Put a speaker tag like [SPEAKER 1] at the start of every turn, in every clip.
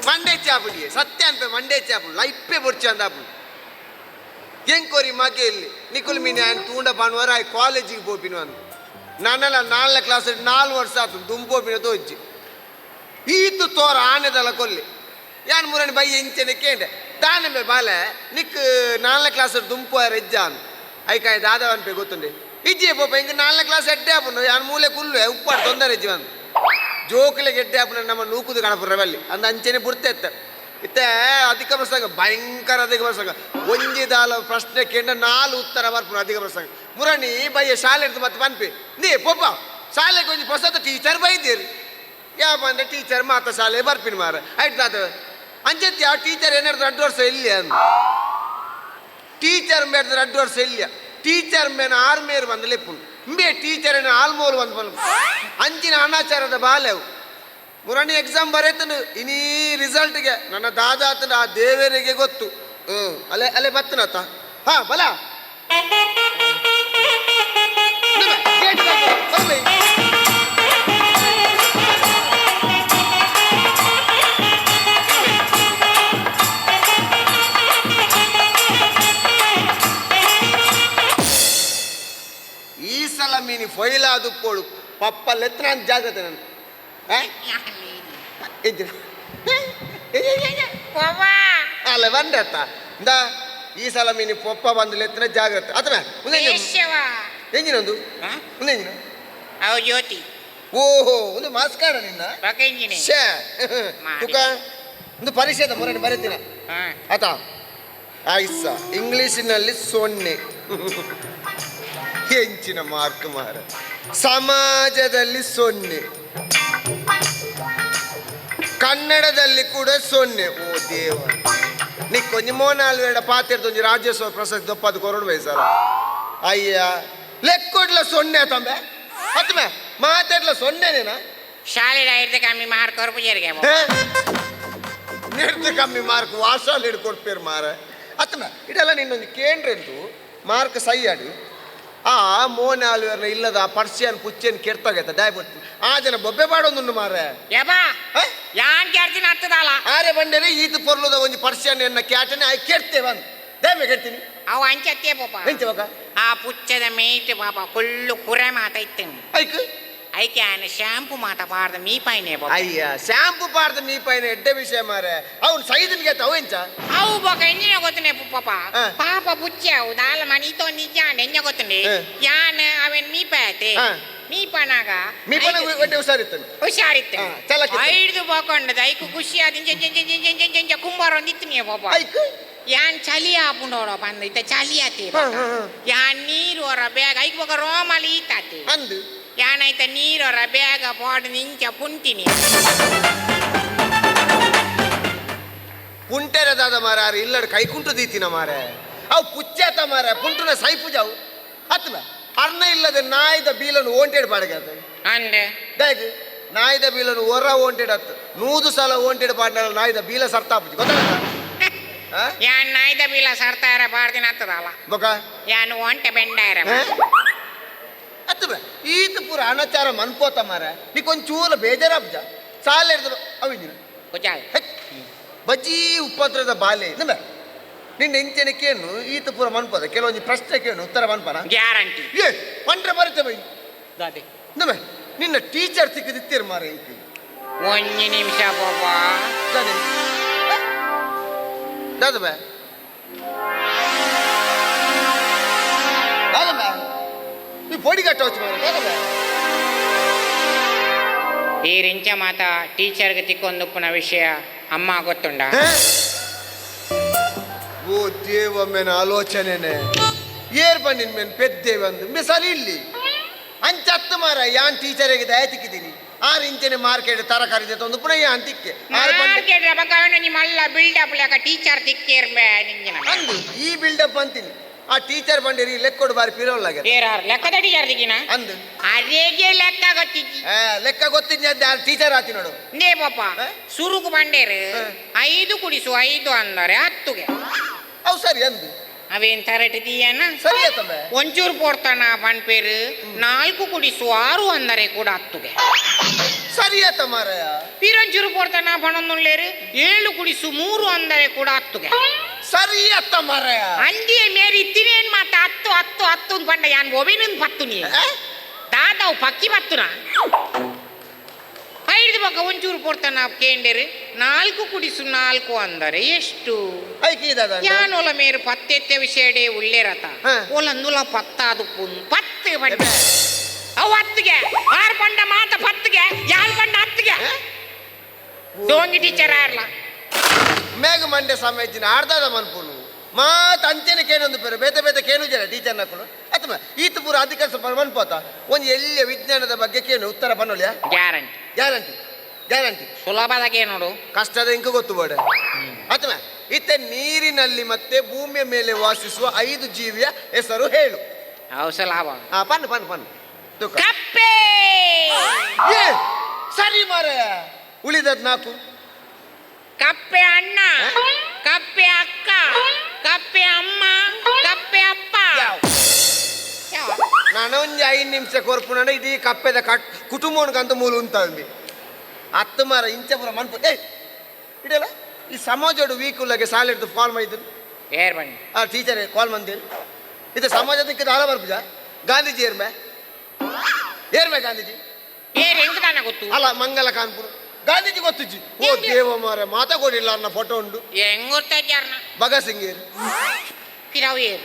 [SPEAKER 1] ಮಂಡೆ ಚಾಪುಡಿ ಸತ್ಯ ಅನ್ಪೆ ಮಂಡೆ ಚಾಪು ಲೈಪೆ ಬೊರ್ಚಿ ಅಂದಾಪು ಎಂಕೊರಿ ಮಗೆ ಇಲ್ಲಿ ನಿಕುಲ್ ಮೀನಿ ఆయన ತೂಂಡ ಭಾನುವಾರ ಆಯ್ ಕಾಲೇಜಿಗೆ ಪೋಪಿನ ಅಂದು ನಾನೆಲ್ಲ ನಾಲ್ನೇ ಕ್ಲಾಸ್ 4 ವರ್ಷ ಆತು ದುಂಪೋಪಿನ ತೋಜ್ಜಿ ಈತು ತೋರ ಆನೆದಲ್ಲ ಕೊಲ್ಲಿ ಯಾನ್ ಮುರಣಿ ಬೈ ಎಂಚನೆ ಕೇಂಡೆ ದಾನೆ ಬೇ ಬಾಲೆ ನಿಕ್ 4ನೇ ಕ್ಲಾಸ್ ದುಂಪು ರೆಜ್ಜ ಅನ್ ಐಕಾಯ್ ದಾದವನ್ ಪೇ ಗೊತ್ತುಂಡೆ ಇಜ್ಜೆ ಪೋಪ ಇಂಕ 4ನೇ ಕ್ಲಾಸ್ ಎಡ್ಡೆ ಆಪುಂಡು ಯಾನ್ ಮೂಲೆ ಕುಲ್ಲು ಉಪ್ಪಾಡು ತೊಂದರೆ ಇಜ್ಜಿ ಬಂದು ಜೋಕುಲೆ ಗೆಡ್ಡೆ ಆಪುನ ನಮ್ಮ ನೂಕುದು ಕಣಪುರ ಬಲ್ಲಿ ಅಂದ ಅಂಚೆನೆ ಬುರ್ತೆತ್ತ ಇತ್ತೆ ಅಧಿಕ ಪ್ರಸಂಗ ಭಯಂಕರ ಅಧಿಕ ಪ್ರಸಂಗ ಒಂಜಿ ದಾಲ ಪ್ರಶ್ನೆ ಕೇಂದ್ರ 4 ಉತ್ತರ ಬರ್ಪುನ ಅಧಿಕ ಪ್ರಸಂಗ ಮುರಣಿ ಬಯ್ಯ ಶಾಲೆ ಇರ್ತದೆ ಮತ್ತೆ ಪನ್ಪಿ ನೀ ಪೊಪ್ಪ ಶಾಲೆಗೆ ಒಂಜಿ ಹೊಸದ ಟೀಚರ್ ಬೈದೇರಿ ಯಾ ಬಂದ ಟೀಚರ್ ಮಾತ ಶಾಲೆ ಬರ್ಪಿನ ಮಾರ ಆಯ್ತು ಅದು ಅಂಚೆತ್ತಿ ಆ ಟೀಚರ್ ಏನಾದ್ರು 2 ವರ್ಷ ಇಲ್ಲಿ ಅಂದ ಟೀಚರ್ ಮೇಡ್ದ 2 ವರ್ಷ ಇಲ್ಲ ಟೀಚರ್ ಮೇನ 6 ಮೇರು ಬಂದು ಲೆಪ್ಪುಂಡು ಇಂಬೆ ಟೀಚರ್ ಏನ ಆಲ್ಮೋರು ಬಂದು ಬಂದು ಅಂಚಿನ ಅನಾಚಾರದ ಬಾಲೆವು ಮುರಣಿ ಎಕ್ಸಾಮ್ ಬರೆತನು ಇನೀ ರಿಸಲ್ಟ್ಗೆ ನನ್ನ ದಾದಾತನ ಆ ದೇವರಿಗೆ ಗೊತ್ತು. ಹ್ಞೂ ಅಲ್ಲೇ ಅಲ್ಲೇ ಬತ್ತನತ್ತ ಹಾ ಬಲ ಈ ಸಲ ಮೀನಿ ಫೈಲ್ ಆದುಪ್ಪೋಳು ಪಪ್ಪ ಲೆತ್ತನ ಜಾಗ್ರತೆ ನಾನು ಅಲ್ಲ ಬಂದತ್ತ ಇಂದ ಈ ಸಲ ಮೀನಿ ಪಪ್ಪ ಬಂದು ಲೆತ್ತನ ಜಾಗ್ರತೆ ಅಥವಾ ಎಂಜಿನೊಂದು ಎಂಜಿನ
[SPEAKER 2] ಅವು ಜ್ಯೋತಿ.
[SPEAKER 1] ಓಹೋ ಒಂದು ಮಾಸ್ಕಾರ ನಿನ್ನ
[SPEAKER 2] ಶೇ
[SPEAKER 1] ತುಕ ಒಂದು ಪರಿಷದ ಮುರಣಿ ಬರೀತೀನ ಆತಾ ಆಯ್ಸ ಇಂಗ್ಲಿಷಿನಲ್ಲಿ 0 ಹೆಂಚಿನ ಮಾರ್ಕ್ ಮಾರ ಸಮಾಜದಲ್ಲಿ 0 ಕನ್ನಡದಲ್ಲಿ ಕೂಡ 0. ಓ ದೇವ ನಿಕ್ಕೊಂಜಿ ಮೋನಾಲ್ವೇಡ ಪಾತಿರ್ದೊಂಜಿ ರಾಜ್ಯೋತ್ಸವ ಪ್ರಶಸ್ತಿ ದೊಪ್ಪದು ಕೊರಡು ಬಯಸಲ್ಲ ಅಯ್ಯ ಲೆಕ್ಕೊಡ್ಲ 0 ತಂಬೆ ಹತ್ತಮೆ ಮಾತಾಡ್ಲ 0 ನೇನಾ
[SPEAKER 2] ಶಾಲೆ ಇರ್ದ ಕಮ್ಮಿ ಮಾರ್ಕ್ ಕೊರಪು ಜರಿಗೆ
[SPEAKER 1] ನಿರ್ದ ಕಮ್ಮಿ ಮಾರ್ಕ್ ವಾಸಾಲ್ ಹಿಡ್ಕೊಡ್ಪೇರು ಮಾರ ಅತ್ತಮ ಇದೆಲ್ಲ ನಿನ್ನೊಂದು ಕೇಂದ್ರಂತು ಮಾರ್ಕ್ ಸೈ ಆಡಿ ಆ ಮೋನಾಲ್ವೇರ್ನ ಇಲ್ಲದ ಆ ಪರ್ಸಿಯನ್ ಪುಚ್ಚನ್ ಕೆಡ್ತಾಗೈತ ದಾಯ್ ಆ ಜನ ಬೊಬ್ಬೆ ಪಾಡೊಂದುಂಡು ಮಾರ
[SPEAKER 2] ಯಬಾ ಯಾನ್ ಕೇಳ್ತೀನಿ ಹತ್ತದಲ್ಲ
[SPEAKER 1] ಆರೆ ಬಂಡೇರಿ ಈತ ಪೊರ್ಲುದ ಒಂಜಿ ಪರ್ಸಿಯನ್ ಎನ್ನ ಕ್ಯಾಟನೆ ಆಯ್ ಕೆಡ್ತೇವೆ ಅಂದ್ ದಾಯ್ ಕೆಡ್ತೀನಿ
[SPEAKER 2] ಅವು ಅಂಚತ್ತೆ ಪಾಪ
[SPEAKER 1] ಎಂಚ ಬಕ
[SPEAKER 2] ಆ ಪುಚ್ಚದ ಮೇಟ್ ಪಾಪ ಕುಳ್ಳು ಕುರೆ ಮಾತ ಇತ್ತು
[SPEAKER 1] ಐಕ್
[SPEAKER 2] ಐಕೆ ಆನೆ ಶಾಂಪು ಮಾತ ಪಾರ್ದ ಮೀ ಪೈನೆ ಪಾಪ
[SPEAKER 1] ಅಯ್ಯ ಶಾಂಪು ಪಾರ್ದ ಮೀ ಪೈನೆ ಎಡ್ಡೆ ವಿಷಯ ಮಾರೆ ಅವ್ನು ಸೈದನ್ ಗೆತ್ತ ಅವು ಎಂಚ
[SPEAKER 2] ಅವು ಬೊಕ ಎಂಜಿನ ಗೊತ್ತನೆ ಪಾಪ
[SPEAKER 1] ಆ.
[SPEAKER 2] ಪಾಪ ಪುಚ್ಚೆ ಅವು ದಾಲ ಮನಿ ತೋ ನಿಜ ಎಂಜ ಗೊತ್ತನೆ
[SPEAKER 1] ಆ.
[SPEAKER 2] ಯಾನ್ ಅವೆನ್ ಮೀ ಪಾತೆ
[SPEAKER 1] ಆ.
[SPEAKER 2] ಮೀ ಪನಾಗ
[SPEAKER 1] ಮೀ ಪೈನ ಒಡ್ಡೆ ಹುಷಾರಿತ್ತಾನೆ
[SPEAKER 2] ಹುಷಾರಿತ್ತು
[SPEAKER 1] ಆ, ಚಾಲಾಕಿತ್ತು.
[SPEAKER 2] ಐದು ಬೋಕೊಂಡದ ಐಕು ಖುಷಿ ಆದ ಇಂಜ ಇಂಜ ಇಂಜ ಇಂಜ ಇಂಜ ಇಂಜ ಕುಂಬಾರ ಒಂದಿತ್ತು ನೀ ಪಾಪ
[SPEAKER 1] ಐಕ್
[SPEAKER 2] ಯಾನ್ ಚಳಿ ಆಪುಂಡೋಡ ಬಂದ ಇತ್ತ ಚಳಿ ಆತಿ
[SPEAKER 1] ಹಾ, ಹಾ, ಹಾ.
[SPEAKER 2] ಯಾನ್ ನೀರು ಹೊರ ಬ್ಯಾಗ್ ಐಕ್ ಬೊಕ ರೋಮಲ್ ಈತಾತಿ
[SPEAKER 1] ಅಂದು
[SPEAKER 2] ಯಾನೈತ ನೀರೊರ ಬ್ಯಾಗ ಪಾಡ್ ನಿಂಚ ಪುಂಟಿನಿ
[SPEAKER 1] ಪುಂಟೆರ ದಾದ ಮಾರ ಇಲ್ಲಡ್ ಕೈಕುಂಟು ದೀತಿನ ಮಾರೆ ಅವು ಪುಚ್ಚೇತ ಮಾರೆ ಪುಂಟುನ ಸೈಪು ಜಾವು ಹತ್ತುವ ಅರ್ಣ ಇಲ್ಲದೆ ನಾಯ್ದ ಬೀಲನ್ನು ಓಂಟೇಡ್ ಪಾಡಿಗೆ
[SPEAKER 2] ಅಂಡ್
[SPEAKER 1] ದಾಯ್ಕ್ ನಾಯ್ದ ಬೀಲನ್ನು ಒರ ಓಂಟೇಡ್ ಹತ್ತು 100 ಸಲ ಓಂಟೇಡ್ ಪಾಡ್ನಾಳ ನಾಯ್ದ ಬೀಲ ಸರ್ತಾಪುಜಿ ಗೊತ್ತಾಗತ್ತ
[SPEAKER 2] ಯಾನ್ ನಾಯ್ದ ಬೀಲ ಸರ್ತಾರ ಪಾಡ್ದಿನ ಹತ್ತದಲ್ಲ
[SPEAKER 1] ಬೊಕ
[SPEAKER 2] ಯಾನ್ ಒಂಟೆ ಬೆಂಡಾರ
[SPEAKER 1] ಹತ್ತುವ ಈತ ಪೂರ ಅನಚಾರ ಮನ್ಪೋತ ಮಾರೆ ನೀಕೊಂಚೂರ ಬೇಜಾರಾಪುಜ ಸಾಲ ಹಿಡ್ದು ಅವಿಂಜಿನ
[SPEAKER 2] ಕುಜಾಲ್
[SPEAKER 1] ಬಜ್ಜಿ ಉಪದ್ರದ ಬಾಲೆ ನಮ್ಮ ನಿನ್ನ ಎಂಚನೆ ಕೇನು ಈತ ಪೂರ ಮನ್ಪದ ಕೆಲವೊಂದು ಪ್ರಶ್ನೆ ಕೇನು ಉತ್ತರ ಮನ್ಪನ
[SPEAKER 2] ಗ್ಯಾರಂಟಿ
[SPEAKER 1] ಏ ಪಂಡ್ರೆ ಬರುತ್ತೆ ಬೈ
[SPEAKER 2] ದಾದೆ
[SPEAKER 1] ನಮ್ಮ ನಿನ್ನ ಟೀಚರ್ ತಿಕ್ಕದಿತ್ತೀರ್ ಮಾರ ಇಂಕ್
[SPEAKER 2] ಒಂಜಿ ನಿಮಿಷ ಪಾಪ
[SPEAKER 1] ದಾದೆ ದಾದ ಬೇ ದಾದ ಬೇ ಈ ಪೊಡಿ ಕಟ್ಟవచ్చు ಮಾರ ದಾದ ಬೇ
[SPEAKER 2] ಈ ರಿಂಚ ಮಾತ ಟೀಚರ್ಗೆ ತಿಕ್ಕೊಂದುಪ್ಪುನ ವಿಷಯ ಅಮ್ಮ ಗೊತ್ತುಂಡ
[SPEAKER 1] ಓ ದೇವ ಮೇನ ಆಲೋಚನೆನೆ ಏರ್ ಬನ್ನಿನ್ ಮೇನ್ ಪೆದ್ದೆ ಬಂದು ಮೇ ಸರಿ ಇಲ್ಲಿ ಅಂಚತ್ತು ಮಾರ ಯಾನ್ ಟೀಚರಿಗೆ ದಯ ತಿಕ್ಕಿದ್ದೀನಿ 6 ಇಂಚಿನ ಮಾರ್ಕೆಟ್ ತರಕಾರಿ ತಂದು ಪುನಃ ಯಾನ್ ತಿಕ್ಕೆ ಆರು ಬಂಡೆ
[SPEAKER 2] ಮಾರ್ಕೆಟ್ ನಿಮ್ಮ ಬಿಲ್ಡಪ್ ಲೆಕ್ಕ ಟೀಚರ್ ತಿಕ್ಕೇರ್ ನಿಂಜಿನ
[SPEAKER 1] ಅಂದು ಈ ಬಿಲ್ಡಪ್ ಅಂತೀನಿ ಆ ಟೀಚರ್ ಬಂಡಿರಿ ಲೆಕ್ಕೊಡು ಬಾರಿ ಪಿರೋಲ್ಲಾಗ
[SPEAKER 2] ಏರಾರ್ ಲೆಕ್ಕದ ಟೀಚರ್ ತಿಕ್ಕಿನ
[SPEAKER 1] ಅಂದು
[SPEAKER 2] ಅರೇಗೆ ಲೆಕ್ಕ ಗೊತ್ತಿಜ್ಜಿ
[SPEAKER 1] ಲೆಕ್ಕ ಗೊತ್ತಿದ್ದ ಟೀಚರ್ ಆತಿ ನೋಡು
[SPEAKER 2] ನೇ ಪಾಪ
[SPEAKER 1] ಆ?
[SPEAKER 2] ಸುರುಕು ಬಂಡೇರು
[SPEAKER 1] ಆ.
[SPEAKER 2] 5 ಕುಡಿಸು 5 ಅಂದರೆ 10ಗೆ
[SPEAKER 1] ಅವು ಸರಿ ಅಂದು
[SPEAKER 2] ಅವೇನ್ ತರಟಿ ತೀಯನ
[SPEAKER 1] ಸರಿ ಆತಂಬೆ.
[SPEAKER 2] ಒಂಚೂರು ಪೋರ್ತಾನ ಪನ್ಪೇರು 4 ಕುಡಿಸು 6 ಅಂದರೆ ಕೂಡ ಹತ್ತುಗೆ.
[SPEAKER 1] ಸರಿ ಆತ ಮಾರಾಯ.
[SPEAKER 2] ಪಿರೊಂಚೂರು ಪೋರ್ತಾನ ಪಣೊಂದುಳ್ಳೇರು 7 ಕುಡಿಸು 3 ಅಂದರೆ ಕೂಡ ಹತ್ತುಗೆ.
[SPEAKER 1] ಸರಿ ಅತ್ತ ಮಾರಾಯ.
[SPEAKER 2] ಅಂಜಿಯ ಮೇರಿ ಇತ್ತಿನೇನ್ ಮಾತ 10 10 10 ಪಂಡ ಯಾನ್ ಒಬಿನಂದ್ ಪತ್ತು ನೀ ದಾದಾವು ಪಕ್ಕಿ ಪತ್ತುನ ಐದು ಪಕ್ಕ ಒಂಚೂರು ಪೋರ್ತಾನ ಕೇಂಡೇರು 4 ಕುಡಿಸು 4 ಅಂದರೆ ಎಷ್ಟು? ಯಾನೊಲ ಮೇರು ಪತ್ತೆತ್ತೆ ವಿಷಯಡೆ ಉಳ್ಳೇರತ ಒಲಂದುಲ ಪತ್ತಾದು ಪತ್ತು ಪಂಡ ಅವು ಹತ್ತಿಗೆ 6 ಪಂಡ ಮಾತ 10ಗೆ 7 ಪಂಡ 10ಗೆ ಡೋಂಗಿ ಟೀಚರ್ ಆರ್ಲ
[SPEAKER 1] ಮೇಘ ಮಂಡೆ ಸಮಯದಿನ ಆರ್ದಾದ ಮನ್ಪುನು ಮಾತ ಅಂಚೆನೆ ಕೇನೊಂದು ಪೇರು ಬೇತೆ ಬೇತೆ ಕೇನು ಜನ ಟೀಚರ್ ನಕುಲು ಅಥವಾ ಈತ ಪೂರ ಅಧಿಕ ಮನ್ಪೋತ ಒಂದು ಎಲ್ಲಿಯ ವಿಜ್ಞಾನದ ಬಗ್ಗೆ ಕೇನು ಉತ್ತರ ಪನ್ನೊಲಿಯ?
[SPEAKER 2] Guarantee
[SPEAKER 1] guarantee guarantee.
[SPEAKER 2] ಸುಲಭದಾಗೆ ನೋಡು,
[SPEAKER 1] ಕಷ್ಟದ ಇಂಕ ಗೊತ್ತು ಬೇಡ. ಅಥವಾ ಇತ್ತೆ ನೀರಿನಲ್ಲಿ ಮತ್ತೆ ಭೂಮಿಯ ಮೇಲೆ ವಾಸಿಸುವ 5 ಜೀವಿಯ ಹೆಸರು ಹೇಳು.
[SPEAKER 2] ಸುಲಭ.
[SPEAKER 1] ಪನ್ನು ಪನ್ನು ಪನ್ನು
[SPEAKER 2] ಕಪ್ಪೆ.
[SPEAKER 1] ಸರಿ ಮಾರಾಯ. ಉಳಿದದ್ 4.
[SPEAKER 2] ಕಪ್ಪೆ ಅಣ್ಣ, ಕಪ್ಪೆ ಅಕ್ಕ, ಕಪ್ಪೆ ಅಮ್ಮ, ಕಪ್ಪೆ ಅಪ್ಪ.
[SPEAKER 1] ನಾನು ಒಂಜಿ 5 ನಿಮಿಷ ಕೊರ್ಪುನ ಇಡೀ ಕಪ್ಪೆದ ಕಟ್ ಕುಟುಂಬವನ್ಕಂತ ಮೂಲ ಉಂತಾಂಬಿ ಹತ್ತು ಮಾರ ಇಂಚಪುರ ಮನ್ಪು. ಏಯ್ ಇಡಲ್ಲ ಈ ಸಮಾಜೋಡು ವೀಕ್ ಉಲ್ಲಗೆ ಸಾಲೆಡ್ದು ಕಾಲ್ ಮಾಡಿದ್ದು
[SPEAKER 2] ಏರ್ ಬನ್ನಿ
[SPEAKER 1] ಆ ಟೀಚರ್ ಕಾಲ್ ಮಂದಿರು ಇದು ಸಮಾಜದಕ್ಕೆ ದಾರ ಬರ್ಪುಜ. ಗಾಂಧೀಜಿ ಏರ್ಮೆ ಏರ್ಮೆ ಗಾಂಧೀಜಿ
[SPEAKER 2] ಏರ್ ಹೆಂಗ್ ತಾನ ಗೊತ್ತು?
[SPEAKER 1] ಅಲ್ಲ ಮಂಗಲ ಕಾನ್ಪುರ ಗಾಂಧೀಜಿ ಗೊತ್ತುಜ್ಜಿ. ಓ ದೇವ ಮಾರ ಮಾತಾ ಕೊಡಿಲ್ಲ ಅನ್ನ ಫೋಟೋ ಉಂಡು.
[SPEAKER 2] ಹೆಂಗ್ ಗೊತ್ತಾಯ್ತಾರನ?
[SPEAKER 1] ಭಗತ್ ಸಿಂಗ್ ಏರು
[SPEAKER 2] ಪಿರಾವ್ ಏರು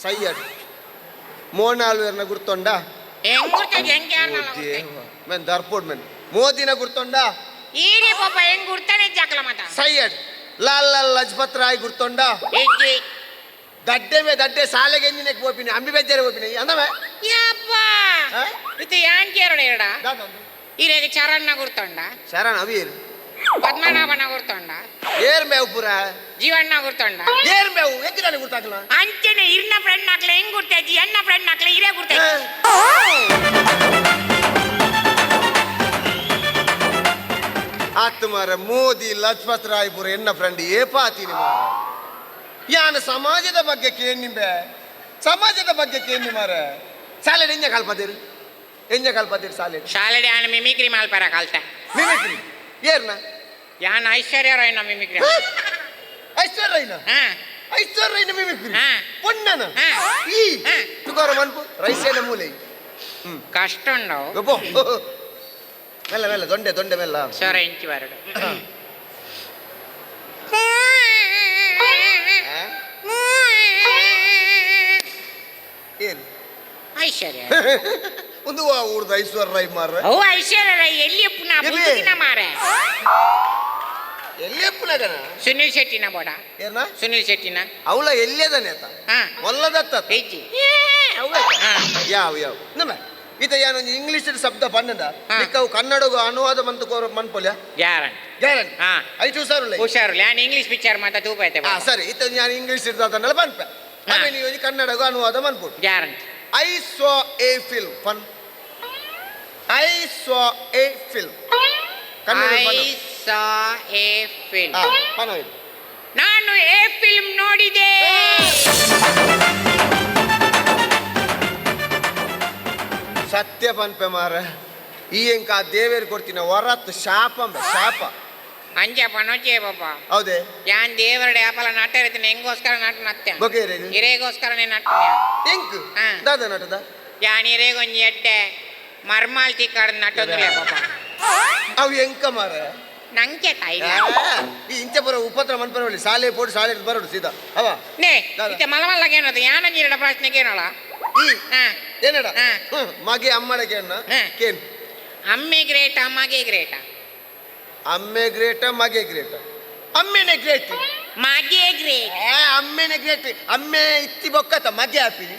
[SPEAKER 1] ಸೈಯಡ್ ಮೋನಾಲ್ವೇರ್ನ ಗುರ್ತೊಂಡ.
[SPEAKER 2] ಹೆಂಗ್ ಗೊತ್ತಾಯ್ತು? ಹೆಂಗ್
[SPEAKER 1] ಮೆನ್ ದರ್ಪೋಡ್ ಮೆನ್ ಮೋದಿನ ಗುರ್ತೊಂಡ.
[SPEAKER 2] ಈರೇ ಪಾಪ ಹೆಂಗ್ ಗುರ್ತಾನೆ ಜಾಕಲ ಮಾತ.
[SPEAKER 1] ಸೈಯಡ್ ಲಾಲ್ ಲಾಲ್ ಲಜಪತ್ ರಾಯ್ ಗುರ್ತೊಂಡ. ದಡ್ಡೆ ಮೇ ದಡ್ಡೆ ಸಾಲೆಗೆ ಎಂಜಿನೆಕ್ ಪೋಪಿನಿ ಅಂಬಿ ಬೆಜ್ಜರೆ ಪೋಪಿನಿ ಅಂದಮೆ.
[SPEAKER 2] ಯಪ್ಪ ಇದು ಯಾನ್ ಕೇರಳ ಎರಡ ಈರೆಗೆ ಚರಣ್ನ ಗುರ್ತೊಂಡ.
[SPEAKER 1] ಶರಣ ಅವಿ ಏರು
[SPEAKER 2] ಪದ್ಮನಾಭನ ಗುರ್ತೊಂಡ.
[SPEAKER 1] ಏರ್ ಮೇವು ಪುರ
[SPEAKER 2] ಜೀವಣ್ಣ ಗುರ್ತೊಂಡ.
[SPEAKER 1] ಏರ್ ಮೇವು ಹೆಂಗ್ ಗುರ್ತಾಕಲ
[SPEAKER 2] ಅಂಚೆನೆ ಇರ್ನ ಫ್ರೆಂಡ್ ನಾಕ್ಲೆ ಹೆಂಗ್ ಗುರ್ತಾಜಿ ಎನ್ನ ಫ್ರೆಂಡ್ ನಾಕ್ಲೆ ಇರೇ ಗುರ್ತಾಜಿ.
[SPEAKER 1] ಆತ್ ಮಾರ ಮೋದಿ ಲಜಪತ್ ರಾಯ್ ಪುರ ಎನ್ನ ಫ್ರೆಂಡ್ ಏಪಾತೀನಿ ಮಾರ. ಯಾನ ಸಮಾಜದ ಬಗ್ಗೆ ಕೇಳಿಂಬೆ ಸಮಾಜದ ಬಗ್ಗೆ ಕೇಳಿ ಮಾರ. ಸಾಲೆಡ್ ಎಂಜ ಕಲ್ಪದಿರು ಎಂಜ ಕಲ್ಪದಿರು ಸಾಲೆಡ್
[SPEAKER 2] ಶಾಲೆಡೆ ಆನ ಮಿಮಿಕ್ರಿ ಮಾಲ್ಪರ ಕಲ್ತ.
[SPEAKER 1] ಮಿಮಿಕ್ರಿ ಏರ್ನ?
[SPEAKER 2] ಯಾನ್ ಐಶ್ವರ್ಯ ರಾಯ್ನ ಮಿಮಿಕ್ರಿ.
[SPEAKER 1] ಐಶ್ವರ್ಯ ರಾಯ್ನ? ಐಶ್ವರ್ಯ ರಾಯ್ನ ಮಿಮಿಕ್ರಿ ಪೊಣ್ಣನ ಈ ತುಕಾರ ಮನ್ಪು ರೈಸೇನ ಮೂಲೆ
[SPEAKER 2] ಕಷ್ಟ ಉಂಡವು.
[SPEAKER 1] ಮೆಲ್ಲ ಮೆಲ್ಲ ದೊಂಡೆ ದೊಂಡೆ ಮೆಲ್ಲ
[SPEAKER 2] ಸರ ಇಂಚಿ ಬರಡು.
[SPEAKER 1] ಏನು
[SPEAKER 2] ಐಶ್ವರ್ಯ
[SPEAKER 1] ಒಂದು ಊರ್ದ ಐಶ್ವರ್ಯ ರಾಯ್ ಮಾರ.
[SPEAKER 2] ಓ ಐಶ್ವರ್ಯ ರಾಯ್ ಎಲ್ಲಿ ಪುನಃ ಬುದ್ಧಿನ ಮಾರ.
[SPEAKER 1] ಎಲ್ಲಿ ಪುನಗನ?
[SPEAKER 2] ಸುನಿಲ್ ಶೆಟ್ಟಿನ ಬೋಡ.
[SPEAKER 1] ಏನ
[SPEAKER 2] ಸುನಿಲ್ ಶೆಟ್ಟಿನ
[SPEAKER 1] ಅವಳ ಎಲ್ಲಿಯದನೆ ಆತ ಒಲ್ಲದತ್ತ ಯಾವ ಯಾವ ನಮ್ಮ ಈತ ಯಾನೊಂದು ಇಂಗ್ಲಿಷ್ ಶಬ್ದ ಪನ್ನದ ನಿಕ್ಕವು ಕನ್ನಡಗೂ ಅನುವಾದ ಮಂತು ಕೋರ ಮನ್ಪೊಲ್ಯ.
[SPEAKER 2] Guarantee
[SPEAKER 1] guarantee. ಐಟು ಹುಷಾರುಲ್ಲ
[SPEAKER 2] ಹುಷಾರು. ನಾನು ಇಂಗ್ಲಿಷ್ ಪಿಕ್ಚರ್ ಮಾತ ತೂಪ ಐತೆ.
[SPEAKER 1] ಸರಿ ಈತ ನಾನು ಇಂಗ್ಲಿಷ್ ಇರ್ತದನ್ನೆಲ್ಲ ಪನ್ಪೆ ಆಮೇಲೆ ನೀವು ಕನ್ನಡಗೂ ಅನುವಾದ ಮನ್ಪೊಡು.
[SPEAKER 2] Guarantee.
[SPEAKER 1] I saw a film fun. I saw a film. Kannada
[SPEAKER 2] I saw a film. ನಾನು ಎ ಫಿಲ್ಮ್ ನೋಡಿದೆ.
[SPEAKER 1] ಸತ್ಯ ಪನ್ಪೆ ಮಾರ ಈ ಎಂಕ ದೇವೇರು ಕೊಡ್ತೀನ ಹೊರತ್ತು ಶಾಪ ಶಾಪ
[SPEAKER 2] ಅಂಜ ಪನೋಚೆ ಪಾಪ.
[SPEAKER 1] ಹೌದೇ
[SPEAKER 2] ಯಾನ್ ದೇವರಡೆ ಆಪಲ ನಾಟ ಇರ್ತೀನಿ ಹೆಂಗೋಸ್ಕರ ನಾಟ ನತ್ತೆ ಹಿರೇಗೋಸ್ಕರನೇ ನಟ್ಟನೆ
[SPEAKER 1] ಎಂಕ್ ದಾದ ನಟದ
[SPEAKER 2] ಯಾನ್ ಹಿರೇಗೊಂಜಿ ಎಡ್ಡೆ ಮರ್ಮಾಲ್ ತಿಕ್ಕಾಡ್ ನಟೋದಿಲ್ಲ ಪಾಪ.
[SPEAKER 1] ಅವು ಎಂಕ ಮಾರ
[SPEAKER 2] ನಂಗೆ ತಾಯಿ
[SPEAKER 1] ಈ ಇಂಚಪುರ ಉಪದ್ರ ಮನ್ಪನ ಶಾಲೆ ಪೋಡು ಶಾಲೆ ಬರೋಡು ಸೀದಾ ಅವ
[SPEAKER 2] ನೇ ಇತ್ತೆ ಮಲಮಲ್ಲಗೆ ಏನದು ಯಾನಂಜಿರಡ ಪ್ರಶ್ನೆ ಕೇನೋಳ
[SPEAKER 1] ಈ ಏನಡ ಮಗೆ ಅಮ್ಮಡಗೆ ಅಣ್ಣ ಕೇನ್
[SPEAKER 2] ಅಮ್ಮೆ ಗ್ರೇಟ ಮಗೆ ಗ್ರೇಟ?
[SPEAKER 1] ಅಮ್ಮೆ ಗ್ರೇಟ ಮಗೆ ಗ್ರೇಟ? ಅಮ್ಮೆನೆ ಗ್ರೇಟ್
[SPEAKER 2] ಮಗೆ ಗ್ರೇಟ್.
[SPEAKER 1] ಅಮ್ಮೆನೆ ಗ್ರೇಟ್. ಅಮ್ಮೆ ಇತ್ತಿ ಬೊಕ್ಕತ ಮಗೆ ಆಪಿನಿ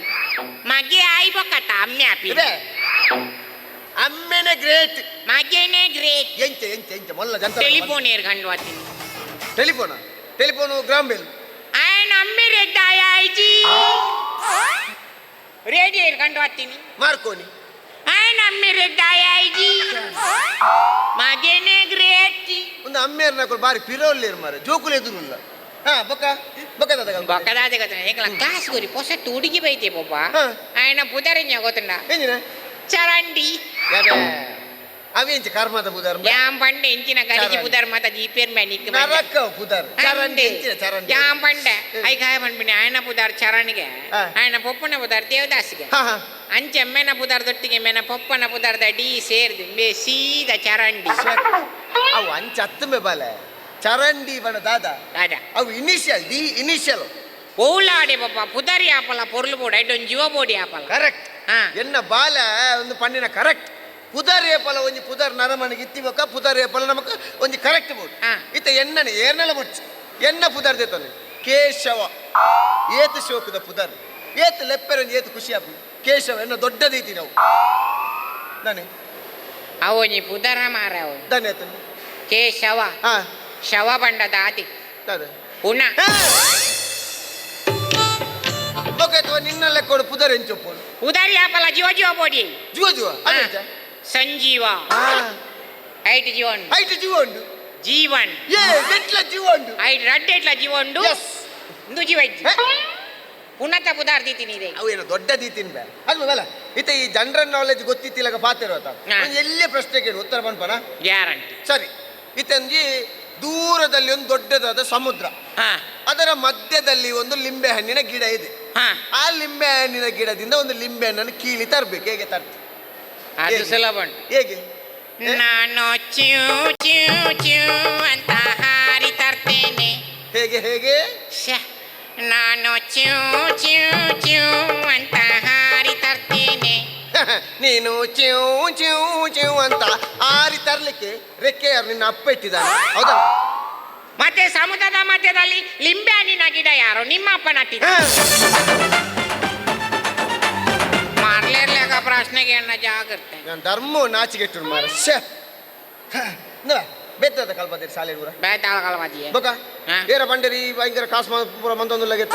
[SPEAKER 2] ಮಗೆ ಆಯಿ ಬೊಕ್ಕತ ಅಮ್ಮೆ ಆಪಿ
[SPEAKER 1] ಅಮ್ಮೆನೆ ಗ್ರೇಟ್
[SPEAKER 2] ಮಗೆನೆ ಗ್ರೇಟ್.
[SPEAKER 1] ಎಂಚ ಎಂಚ ಎಂಚ ಮೊಲ್ಲ ಜಂತ
[SPEAKER 2] ಟೆಲಿಫೋನ್ ಏರ್ ಕಂಡು ವಾತೀನಿ.
[SPEAKER 1] ಟೆಲಿಫೋನ ಟೆಲಿಫೋನು ಗ್ರಾಮ್ ಬೆಲ್
[SPEAKER 2] ಆಯನ ಅಮ್ಮೆ ರೆಡ್ಡ ಆಯ್ಜಿ ರೇಡಿಯೋ ಏರ್ ಕಂಡು ವಾತೀನಿ
[SPEAKER 1] ಮಾರ್ಕೋನಿ
[SPEAKER 2] ಆಯನ ಅಮ್ಮೆ ರೆಡ್ಡ ಆಯ್ಜಿ ಮಗೆನೆ ಗ್ರೇಟ್.
[SPEAKER 1] ಒಂದು ಅಮ್ಮೇರ್ನ ಬಾರಿ ಪಿರೋಲ್ಲೇರು ಮಾರೆ ಜೋಕುಲು ಎದುರುಲ್ಲ. ಹಾ ಬೊಕ್ಕ ಬೊಕ್ಕ ದಾದ ಕಲ್ಪದೆ?
[SPEAKER 2] ಬೊಕ್ಕ ದಾದೆ ಗೊತ್ತುಂಡ ಎಂಕಲ ಕ್ಲಾಸ್ ಗುರಿ ಪೊಸತ್ತು ಹುಡುಗಿ ಬೈತೆ ಪೊಪ್ಪ.
[SPEAKER 1] ಹಾ.
[SPEAKER 2] ಆಯನ ಪುದರಿಂಜ ಗೊತ್ತುಂಡ?
[SPEAKER 1] ಎಂಜಿನ?
[SPEAKER 2] ಚರಂಡಿ.
[SPEAKER 1] ಯಾಬೆ ಅವೇಂಚ ಕರ್ಮದ ಪುದರ್?
[SPEAKER 2] ಯಾನ್ ಪಂಡೆ ಇಂಚಿನ ಗಲಿಜಿ
[SPEAKER 1] ಚರಂಡಿ.
[SPEAKER 2] ಪುದರ್ ಮಾತ ದೀಪೇರ್ ಮ್ಯಾನಿಕ್.
[SPEAKER 1] ನರಕ ಪುದರ್ ಚರಂಡಿ. ಎಂಚಿನ ಚರಂಡಿ?
[SPEAKER 2] ಯಾನ್ ಪಂಡೆ ಐಕಾಯ ಪನ್ಪಿನಿ ಆಯನ ಪುದರ್ ಚರಣಿಗೆ,
[SPEAKER 1] ಹಾ.
[SPEAKER 2] ಆಯನ ಪೊಪ್ಪನ ಪುದರ್ ದೇವದಾಸಿಗೆ.
[SPEAKER 1] ಹಾ ಹಾ.
[SPEAKER 2] ಅಂಚೆ ಮೆನ ಪುದರ್ ದೊಟ್ಟಿಗೆ ಮೆನ ಪೊಪ್ಪನ ಪುದರ್ದ ಡಿ ಸೇರ್ದು ಬೇ ಸೀದಾ ಚರಂಡಿ.
[SPEAKER 1] ಅವು ಅಂಚ ಅತ್ತುಮೆ ಬಾಲೆ ಚರಂಡಿ ಬಣ ದಾದ.
[SPEAKER 2] ದಾದ?
[SPEAKER 1] ಅವು ಇನಿಷಿಯಲ್ ಡಿ ಇನಿಷಿಯಲ್.
[SPEAKER 2] ಓಲಾಡೆ ಪಪ್ಪ ಪುದರಿ ಆಪಲ ಪೊರ್ಲು ಬೋಡ ಐಟೊಂದು ಜೀವ ಬೋಡಿ ಆಪಲ.
[SPEAKER 1] ಕರೆಕ್ಟ್.
[SPEAKER 2] ಹಾ.
[SPEAKER 1] ಎನ್ನ ಬಾಲ ಒಂದು ಪಣ್ಣಿನ ಕರೆಕ್ಟ್ ಪುದರ್ ಏಪಲ ಒಂಜಿ ಪುದರ್ ನರಮನಿಗೆ ಇತ್ತಿ ಬೊಕ್ಕ ಪುದರ್ ಏಪಲ ನಮಕ್ ಒಂಜಿ ಕರೆಕ್ಟ್ ಬೋಡು.
[SPEAKER 2] ಹಾ.
[SPEAKER 1] ಇತ್ತ ಎಣ್ಣನೆ ಏರ್ನೆಲ ಬೊಡ್ಚಿ ಎನ್ನ ಪುದರ್ ದೇತನೆ ಕೇಶವ. ಏತು ಶೋಕದ ಪುದರ್ ಏತು ಲೆಪ್ಪೆರ ಏತು ಖುಷಿ ಆಪು ಕೇಶವ ಎನ್ನ ದೊಡ್ಡದೀತಿ ನಾವು ನಾನೆ.
[SPEAKER 2] ಅವನಿ ಪುದರ ಮಾರ ಅವು.
[SPEAKER 1] ದಾನೆ ಆತನು?
[SPEAKER 2] ಕೇಶವ.
[SPEAKER 1] ಹಾ.
[SPEAKER 2] ಶವ ಬಂಡ ದಾದಿ.
[SPEAKER 1] ದಾದ?
[SPEAKER 2] ಪುನಃ.
[SPEAKER 1] ಬೊಕ್ಕ ಅಥವಾ ನಿನ್ನ ಲೆಕ್ಕೋಡು ಪುದರ್ ಎಂಚೊಪ್ಪೋಡು?
[SPEAKER 2] ಪುದರಿ ಆಪಲ ಜೀವ ಜೀವ ಬೋಡಿ.
[SPEAKER 1] ಜುವ ಜುವ ಅದೇಂಚ?
[SPEAKER 2] ಸಂಜೀವ.
[SPEAKER 1] ಹಾ.
[SPEAKER 2] ಐಟ್ ಜೀವನ್.
[SPEAKER 1] ಐಟ್ ಜೀವ ಉಂಡು.
[SPEAKER 2] ಜೀವನ್.
[SPEAKER 1] ಏ ಎಟ್ಲ ಜೀವ ಉಂಡು.
[SPEAKER 2] ಐಟ್ ರಡ್ಡೆ ಎಟ್ಲ ಜೀವ ಉಂಡು.
[SPEAKER 1] ಎಸ್.
[SPEAKER 2] ಇಂದು ಜೀವ ಇಜ್ಜಿ. ಪುನಃ ಪುದಾರ್ ದೀತೀನಿ ಇದೆ.
[SPEAKER 1] ಅವು ಏನೋ ದೊಡ್ಡ ದೀತಿನ್ ಬೇ ಅದು ಅಲ್ಲ. ಇತ್ತ ಈ ಜನರಲ್ ನಾಲೆಜ್ ಗೊತ್ತಿತ್ತಿಲ್ಲಗ ಪಾತಿರೋತ.
[SPEAKER 2] ಹಾ.
[SPEAKER 1] ಎಲ್ಲೇ ಪ್ರಶ್ನೆ ಕೇಳು ಉತ್ತರ ಪನ್ಪನ.
[SPEAKER 2] ಗ್ಯಾರಂಟಿ.
[SPEAKER 1] ಸರಿ, ಇತ್ತಂಜಿ ದೂರದಲ್ಲಿ ಒಂದು ದೊಡ್ಡದಾದ ಸಮುದ್ರ.
[SPEAKER 2] ಹಾ.
[SPEAKER 1] ಅದರ ಮಧ್ಯದಲ್ಲಿ ಒಂದು ಲಿಂಬೆ ಹಣ್ಣಿನ ಗಿಡ ಇದೆ.
[SPEAKER 2] ಹಾ.
[SPEAKER 1] ಆ ಲಿಂಬೆ ಹಣ್ಣಿನ ಗಿಡದಿಂದ ಒಂದು ಲಿಂಬೆ ಹಣ್ಣನ್ನು ಕೀಳಿ ತರ್ಬೇಕು, ಹೇಗೆ ತರ್ತಿ?
[SPEAKER 2] ಅದು
[SPEAKER 1] ಹೇಗೆ?
[SPEAKER 2] ಸುಲಭ ಉಂಟು.
[SPEAKER 1] ಹೇಗೆ? ಏ?
[SPEAKER 2] ನಾನು ಚ್ಯೂ ಚ್ಯೂ ಚ್ಯೂ ಅಂತ ಹಾರಿ ತರ್ತೇನೆ.
[SPEAKER 1] ಹೇಗೆ ಹೇಗೆ?
[SPEAKER 2] ಶ್ಯೆ. ನಾನು ಚ್ಯೂ ಚ್ಯೂ ಚ್ಯೂ ಅಂತ ಹಾರಿ ತರ್ತೇನೆ.
[SPEAKER 1] ನೀನು ಚ್ಯೂ ಚ್ಯೂ ಚ್ಯೂ ಅಂತ ಆರಿ ತರ್ಲಿಕ್ಕೆ ರೆಕ್ಕೆ ಯಾರು ನಿನ್ನ ಅಪ್ಪ ಇಟ್ಟಿದ್ದಾನೆ, ಹೌದಾ?
[SPEAKER 2] ಮತ್ತೆ ಸಮುದ್ರದ ಮಧ್ಯದಲ್ಲಿ ಲಿಂಬೆ ಹಣ್ಣಿನ ಗಿಡ ಯಾರು ನಿಮ್ಮ ಅಪ್ಪ ನಟ್ಟಿದ್ದ? ಮಾರ್ಲೇರ್ಲಾಗ ಪ್ರಶ್ನೆಗೆ ಅಣ್ಣ ಜಾಗ್ರತೆ.
[SPEAKER 1] ನಾನು ಧರ್ಮ ನಾಚಿಗೆಟ್ಟು ಮಾರ. ಶ್ಯೆ. ಬೆತ್ತದ ಕಲ್ಪದಿರಿ ಶಾಲೆ ಊರ.
[SPEAKER 2] ಬೇತಾಳಕಲ್ವಾದಿಯೇ.
[SPEAKER 1] ಬೊಕ
[SPEAKER 2] ಹಾ.
[SPEAKER 1] ಏರ ಬಂಡರಿ ಭಯಂಕರ ಕಾಸು ಪೂರ ಮಂದೊಂದು ಲಗೆತ್ತ.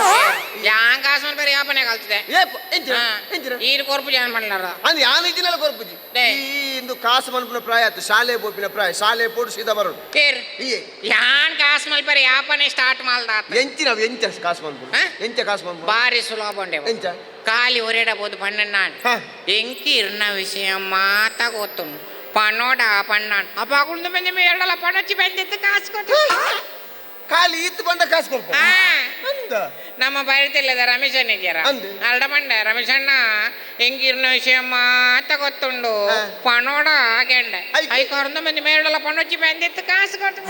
[SPEAKER 2] ಯಾನ್ ಕಾಸು ಬೇರೆ ಯಾಪನೆ ಕಲ್ತದೆ.
[SPEAKER 1] ಏಪ ಎಂಚಿನ ಎಂಚಿನ?
[SPEAKER 2] ಈರು ಕೊರ್ಪು ಜನ ಪಂಡ್ಲಾರ.
[SPEAKER 1] ಅಂದ್ ಯಾನ್ ಇಜ್ಜಿನಲ್ಲ ಕೊರ್ಪುಜಿ.
[SPEAKER 2] ಡೇ.
[SPEAKER 1] ಈ ಇಂದು ಕಾಸು ಮನ್ಪುನ ಪ್ರಾಯ ಆತು, ಶಾಲೆ ಪೋಪಿನ ಪ್ರಾಯ, ಶಾಲೆ ಪೋಡು ಸೀದಾ ಬರೋಡು.
[SPEAKER 2] ಕೇರ್.
[SPEAKER 1] ಈ
[SPEAKER 2] ಯಾನ್ ಕಾಸು ಮಲ್ಪರೆ ಯಾಪನೆ ಸ್ಟಾರ್ಟ್ ಮಾಲ್ದ.
[SPEAKER 1] ಎಂಚಿನ ಅವು ಎಂಚ ಕಾಸು ಮನ್ಪುನ?
[SPEAKER 2] ಹಾ?
[SPEAKER 1] ಎಂಚ ಕಾಸು ಮನ್ಪುನ?
[SPEAKER 2] ಬಾರಿ ಸುಲಭ ಉಂಡೆ.
[SPEAKER 1] ಎಂಚ?
[SPEAKER 2] ಖಾಲಿ ಒರೇಡಬಹುದು ಪಣ್ಣ ನಾನು.
[SPEAKER 1] ಹಾ.
[SPEAKER 2] ಎಂಕಿ ಇರ್ನ ವಿಷಯ ಮಾತ ಗೊತ್ತುಂಡು ಪಣೋಡ ಪಣ್ಣಾನ್ ಅಪ್ಪ ಅಗುಂಡು ಬಂದ ಎರಡಲ್ಲ ಪಣಚ್ಚಿ ಬಂದಿತ್ತು ಕಾಸು ಕೊಟ್ಟು.
[SPEAKER 1] ಖಾಲಿ ಇತ್ತು ಬಂದ ಕಾಸು ಕೊರ್ಪ?
[SPEAKER 2] ಹಾ.
[SPEAKER 1] ಅಂದ.
[SPEAKER 2] ನಮ್ಮ ಬರಿತಿಲ್ಲದ ರಮೇಶ್ ಇದೆಯರ.
[SPEAKER 1] ಅಂದು.
[SPEAKER 2] ಅಲ್ಡ ಬಂಡೆ ರಮೇಶ್ ಅಣ್ಣ ಎಂಗಿರ್ನ ವಿಷಯ ಮಾತ ಗೊತ್ತುಂಡು.
[SPEAKER 1] ಹಾ.
[SPEAKER 2] ಪಣೋಡ ಗೆಂಡೆ.
[SPEAKER 1] ಐಕ್.
[SPEAKER 2] I ಕರ್ದು ಬಂದು ಮೇಡಲ್ಲ ಪಣಚ್ಚಿ ಬಂದಿತ್ತು ಕಾಸು ಕೊಟ್ಟು.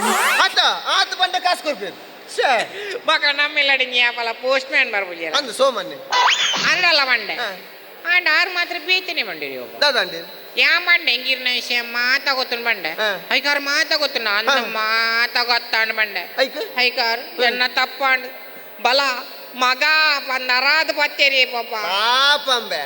[SPEAKER 1] ಆತ ಆತ ಬಂದ ಕಾಸು ಕೊರ್ಪೇರು. ಶ್ಯೆ.
[SPEAKER 2] ಬಕ ನಮ್ಮಿಲ್ಲಡಿ ಯಾಪಲ ಪೋಸ್ಟ್ ಮ್ಯಾನ್ ಬರ್ಬುಜಿಯರ.
[SPEAKER 1] ಅಂದು ಸೋಮನ್ನೆ.
[SPEAKER 2] ಅಲ್ಲಲ್ಲ ಬಂಡೆ.
[SPEAKER 1] ಹಾ.
[SPEAKER 2] ಆಂಡ್ ಆರು ಮಾತ್ರ ಬೀತನೆ ಬಂಡಿರಿ ಒಬ್ಬ.
[SPEAKER 1] ದಾದಾಂಡಿ.
[SPEAKER 2] ಯಾ ಬಂಡೆ ಎಂಗಿರ್ನ ವಿಷಯ ಮಾತ ಗೊತ್ತುಂಡು ಬಂಡೆ.
[SPEAKER 1] ಹಾ.
[SPEAKER 2] ಐಕಾರ್ ಮಾತ ಗೊತ್ತುಂಡು ಅಂದ.
[SPEAKER 1] ಹಾ.
[SPEAKER 2] ಮಾತ ಗೊತ್ತಾಂಡ್ ಬಂಡೆ.
[SPEAKER 1] ಐಕ್.
[SPEAKER 2] ಐಕಾರ್ ಎನ್ನ ತಪ್ಪಾಂಡ್ ಬಲ ಮಗ ನರಾದ ಪತ್ತೇರಿ ಪಾಪ.
[SPEAKER 1] ಪಾಪಂಬೆ.